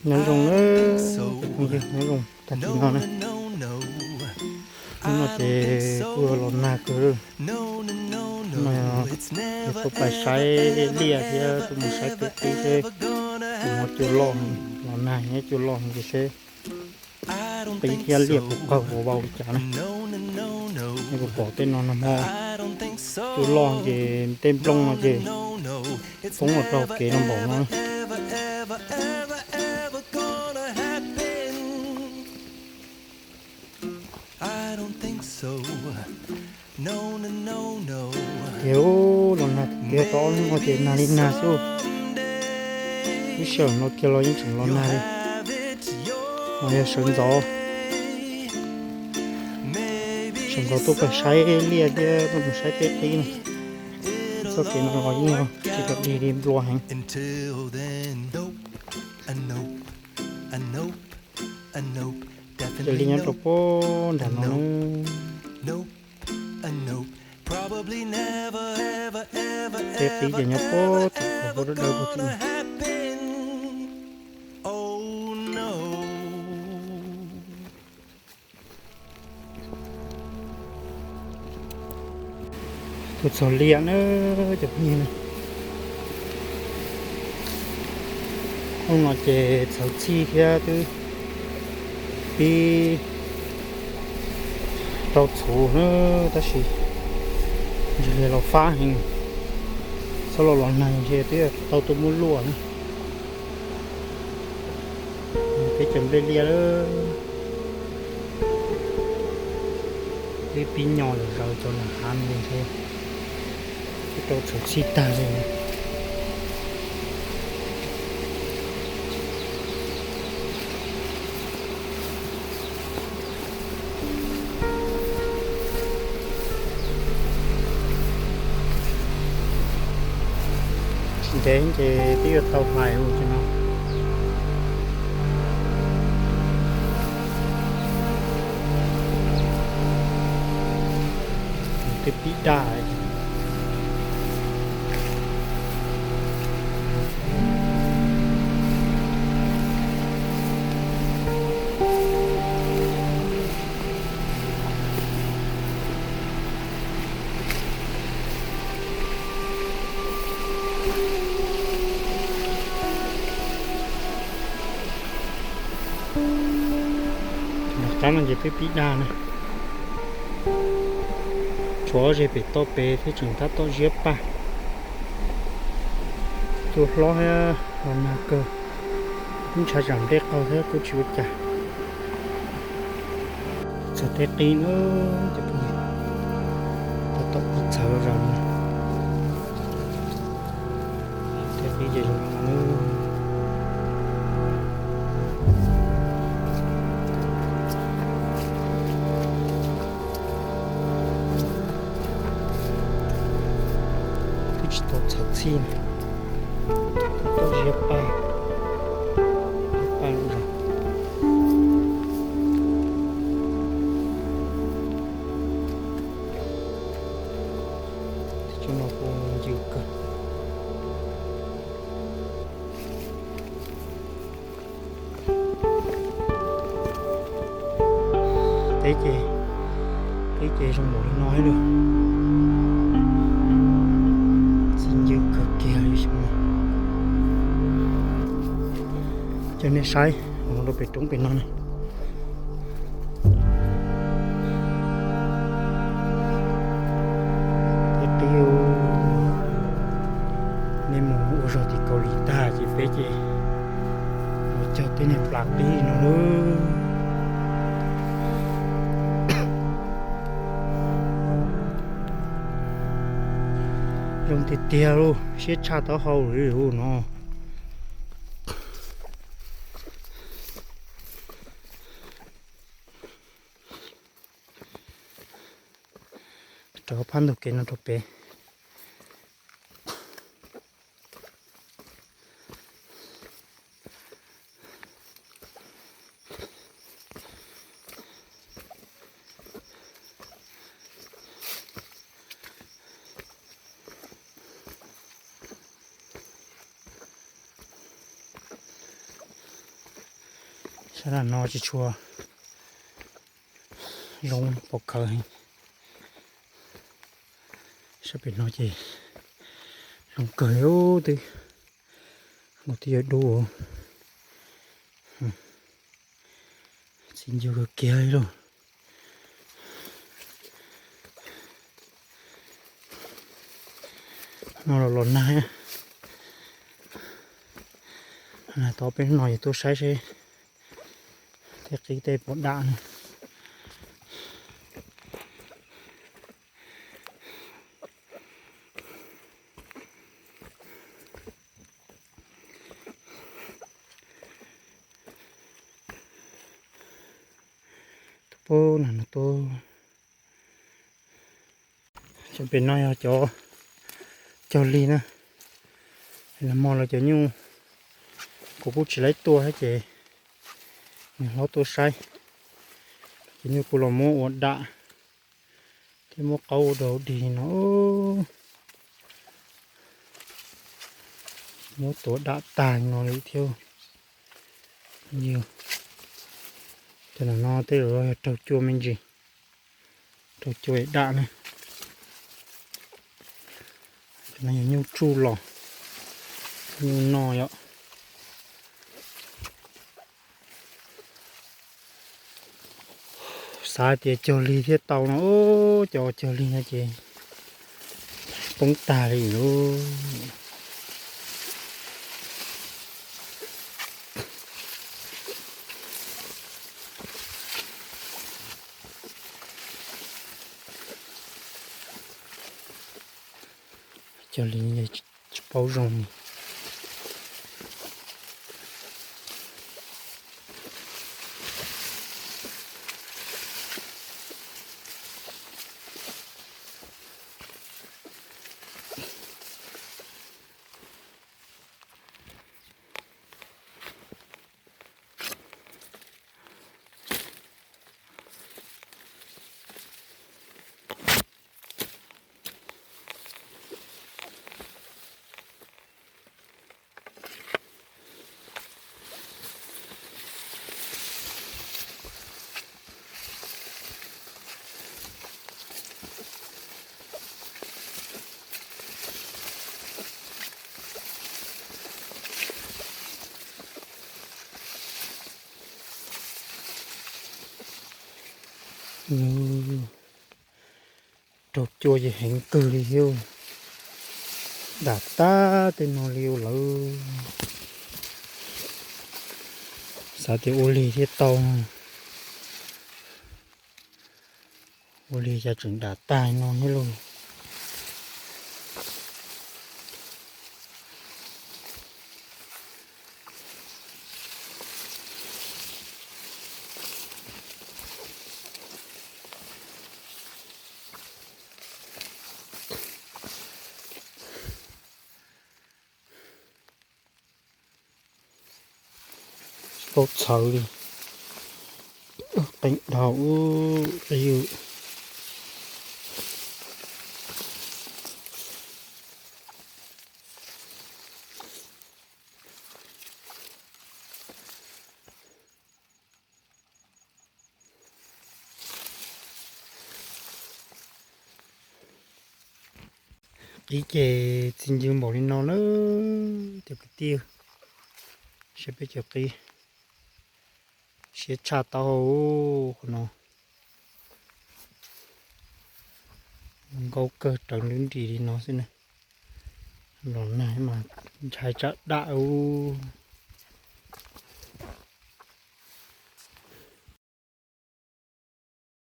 Nyob zoo na, cov phooj ywg, nyob zoo tag kis no na. Hnub no ces kuj los nag kawg. Hnub no ces tuaj pais saib liaj thiab tuaj mus saib teb qib seb puas muaj cua loj, los nag nyob cua loj ces seb qib thiab liaj puas qaug puas vau li cas na. Nej puas pom tej no nag hmo cua loj ces tej nplooj no ces poob los rau kev no npaum no. Tiag, los nag tiag, tau ob hnub no ces nag li nag xwb. Lub sij hawm no kiag los yeej tseem los nag li. Mas yog sawv ntxov, sawv ntxov tuaj pais saib liaj thiab tuaj mus saib teb qib no. Txoj kev no los yeej tsis tau dig li, nplua heev. Cov liaj nyob rau puag nram no na. Teb qib ces nyob puag tim, puag dawb dawb puag tim no. Tuaj txog liaj na cov phooj ywg na. Hnub no ces txhawv txhij thiab twb pib rau txhuv na, tab sis ntshe los fab heev, txhob los los nag ntshe twb tau tuaj muab luaj na. Peb cov nplej liaj lawm, twb pib nyo lawm, zaws cov nram hav no ntshe twb rau txhawv txhij tag li. Tsis ntev ces twb yuav tau hlais ua tsis no. Twb pib daj. Nram qab no ces twb pib daj na. Tshuav ob zeg pem toj pem thiab tseem tab tom ziab paj. Cua hlob thiab los nag kawg, ib ntshav tsam nplej qaug thiab kuj tsis ua cas. Txog teb qib na, cov phooj ywg, tab tom pib txhawv los zaws li. Teb qib ces zoo li no. Twb tsis tau txhawv txhij, tau ziab paj, ziab paj lawm. Tsob no kuj ncw kawg. Teb ces, teb ces zoo npaum li no lawm. Txiv ncw kawg kiag li xyoo no. Coj nej saib mus rau pem roob pem no na. Teb qib, nej mus ua zog tim Kaus Lim tag ces peb ces mus cog tej niag plas qib no. Zoo tiag tiag lauj, siab tshaj taub hau li lauj no. Rov phab ntug kev no rau pem. Sab no tsis tshua zoo pom khawv heev. Sab pem no ces zoo kawg li ub, twb nkaus twb yuav dub. Txiv ncw kawg kiag li lauj. No los los nag, nag tau peb hnub no ces tuaj saib seb tej qib tej puas dam na. Tus pab nag no tuaj. Cov pem no yog cov cog lig na. Nag hmo los cov nyuj kuv kuj tsis laib tua thiab ces niam hlob tuaj saib, cov nyuj kuj los muab ua dam thiab muab qaub ua dog dig no. Muab tuav dam tag no li thiab. Yog cov no tej zaum yog raug cua me ntsis, raug cua es dam na. Cov no yog nyuj tsuj los, nyuj noj yom. Xav tias cog lig thiaj tau no, cov cog lig no ces poob tag li lauj. Cog lig tsis paub zoo li. Raug cua ces heev kawg li thiab. Dam tag tej no li lawm. Xav tias ua lig thiaj tau, ua lig cas tseem dam tag no thiab lauj. Tsis paub txhawv li, qeeb dhau ub qeeb. Qib ces txi ncw npaum li no na, cov kwv tij, saib peb cov qib siab tshaj tau qhov no. Nkaub kawg rawv nrib nris li no xwb na. Los nag mas ntshai tsam dam ub.